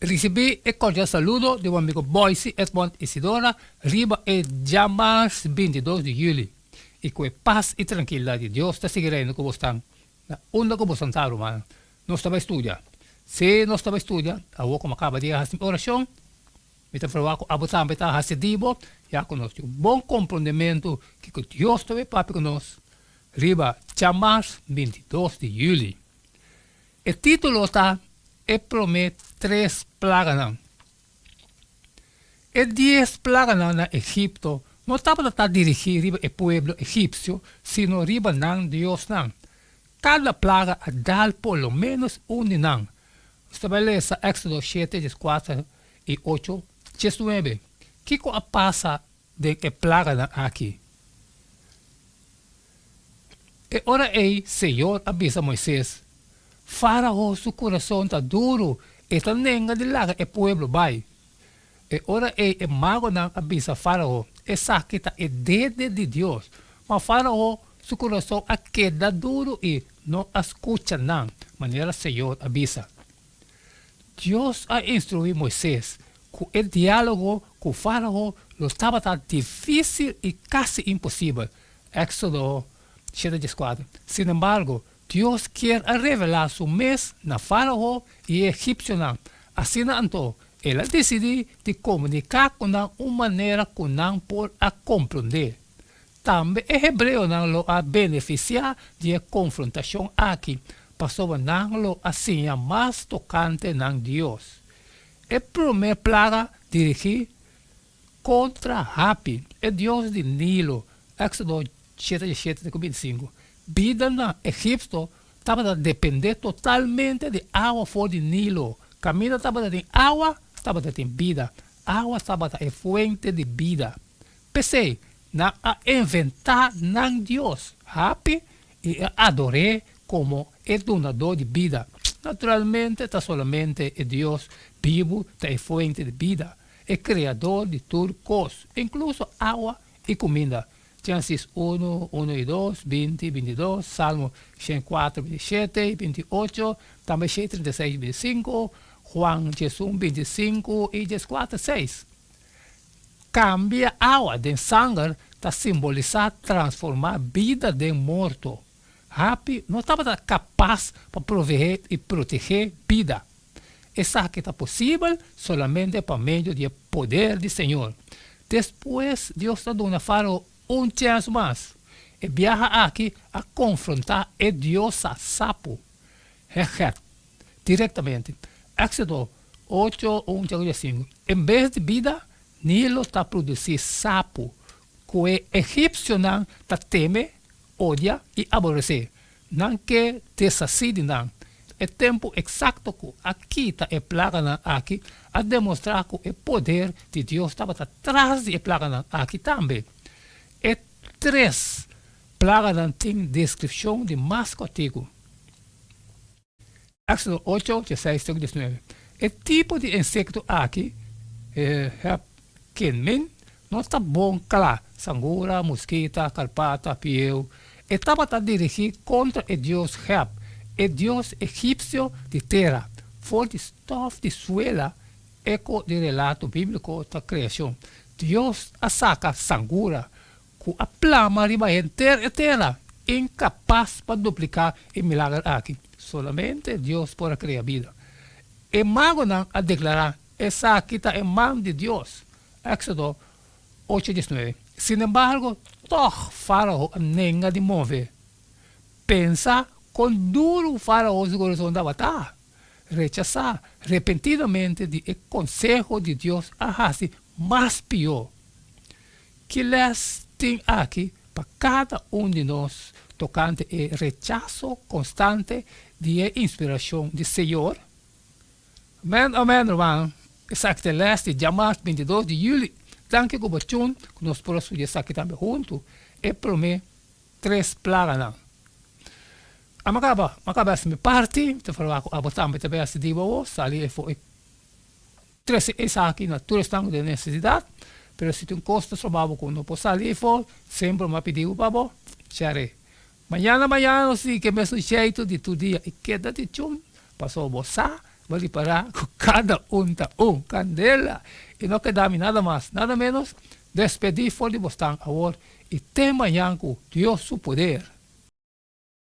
Risibí e kordial saludo di bo amigo Boyce Edmond Isidora riba e djamars bintidos di juli i ku e pas i trankilidat di Dios ta sigui reina ku bosnan na unda ku bosnan ta rumannan. Nos ta bai studia. Sí, nos ta bai studia. Awor ku mi a kaba di hasi mi orashon, mi ta proba ku abo tambe ta hasi di bo, ya ku nos tin un bon komprondementu kiko Dios ta bai papia ku nos riba djamars bintidos di juli. E título ta E Promé Tres Plaganan. E dies plaganan na Egipto no tabata ta dirigí riba e pueblo egipsio, sino riba nan diosnan. Kada plaga a dal por lo ménos un di nan. Nos ta bai lesa Éksodo shete, dieskuater i ocho, diesnuebe. Kiko a pasa den e plaganan aki? E ora ei Señor a bisa Moises, Fárao su kurason ta duru, e ta nenga di laga e pueblo bai. E ora ei e magonan a bisa Fárao, Esaki ta e dede di Dios. Ma Fárao su kurason a keda duru i no a skucha nan, manera Señor a bisa. Dios a instruí Moises ku e diálogo ku Fárao lo tabata difísil i kasi imposibel, Éksodo shete dieskuater. Sinembargo, Dios kier a revelá su mes na Fárao i e egipsionan. Asina anto, el a disidí di komuniká ku nan un manera ku nan por a komprondé. Tambe e hebreonan lo a benefisiá di e konfrontashon aki, pasobra nan lo a siña mas tokante nan Dios. E promé plaga dirigí kontra Hapi, e dios di Nilo, Éksodo shete diesshete te ku bintisinku. Bida na Egipto tabata dependé totalmente di awa for di Nilo. Kaminda tabata tin awa, tabata tin bida. Awa tabata e fuente di bida. P'esei, nan a inventá nan dios, Hapi, i a ador'é komo e dunadó di bida. Naturalmente, ta solamente e Dios bibu ta e fuente di bida, e Kreador di tur kos, inkluso awa i kuminda. Génesis unu, unu i dos, binti, bintidos, Salmo shen kuater, bintishete i bintiotcho, tambe shei trinta i seis, bintisinku, Juan diesun, bintisinku i dieskuater, seis. Kambia awa den sanger ta simbolisá transformá bida den morto. Hapi no tabata kapas pa proveé i protegé bida. Esaki ta posibel solamente pa medio di e poder di Señor. Despues Dios ta duna Fárao un chèns mas. E biaha aki a konfrontá e diosa sapu, Heket, direktamente. Éksodo ocho, un te ku sinku. En bes di bida, Nilo ta produsí sapu ku e egipsionan ta teme, odia i aboresé. Nan ke deshasí di nan. E tempu eksakto ku a kita e plaganan aki a demostrá ku e poder di Dios tabata tras di e plaganan aki tambe. E tres plaganan tin deskripshon di mas kòrtiku. Éksodo ocho, dieseis te ku diesnuebe. E tipo di insekto aki, e hepkenmin, no ta bon kla, sangura, muskita, karpata, pieu. E tabata dirigí kontra e dios Hep, e dios egipsio di tera. For di stòf di suela, eko di relato bíbliko ta kreashon. Dios a saka sangura, ku a plama riba henter e tera, inkapas pa dupliká e milager aki. Solamente Dios por a krea bida. E magonan a deklará, Esaki ta e man di Dios. Éksodo ocho diesnuebe. Sinembargo, tòg Fárao a nenga di move. Pensa kon duru Fárao su kurason tabata! Rechasá repentinamente di e konseho di Dios a hasi mas pió. Ki les tin aki pa kada un di nos tokante e rechaso konstante di e inspirashon di Señor? Amen, amen, ruman. Esaki ta e les di djamars bintidos di juli. Danki ku bo tjun ku nos por a studia esaki tambe huntu, e promé tres plaganan. A mi a kaba, mi a kaba hasi mi parti, mi ta ferwagt ku abo tambe ta bai hasi di bo awor, sali efo e. Trese esaki na tur esnan ku den nesesidat, pero si tin kos ta stroba bo ku no por sali afó, semper mi a pidi bo pa bo share. Mañana mañana nos sigui ke mesun sheitu di tur dia i keda di chun, pasobra bo sa. Bo a ripará ku kada un ta un kandela i no keda mi nada mas, nada ménos, despedí for di bosnan awor i te mañan ku Dios su poder.